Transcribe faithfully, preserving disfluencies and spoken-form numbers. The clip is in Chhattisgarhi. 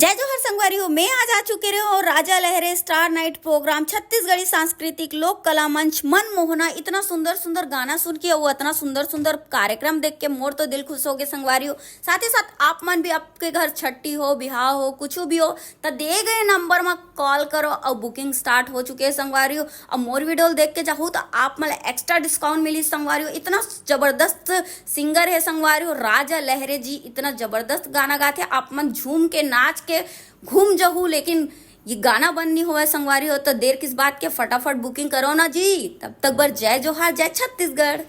जय जोहार संगवारी हो, मैं आज आ चुके रहे हो राजा लहरे स्टार नाइट प्रोग्राम, छत्तीसगढ़ी सांस्कृतिक लोक कला मंच मनमोहना। इतना सुंदर सुंदर गाना सुन के, वो इतना सुंदर सुंदर कार्यक्रम देख के मोर तो दिल खुश हो गए संगवारी हो। साथ ही साथ आप मन भी, आपके घर छट्टी हो, बिहाव हो, कुछ भी हो, तो दिए गए नंबर में कॉल करो और बुकिंग स्टार्ट हो चुके हैं संगवारी हो। अब मोर वीडियो देख के जाहू तो आप मन एक्स्ट्रा डिस्काउंट मिली संगवारी हो। इतना जबरदस्त सिंगर है संगवारी हो राजा लहरे जी, इतना जबरदस्त गाना गाथे। आप मन झूम के, नाच के घूम जहू, लेकिन ये गाना बंद नहीं हुआ है संगवारी हो, तो देर किस बात के, फटाफट बुकिंग करो ना जी। तब तक बर जय जोहार, जय छत्तीसगढ़।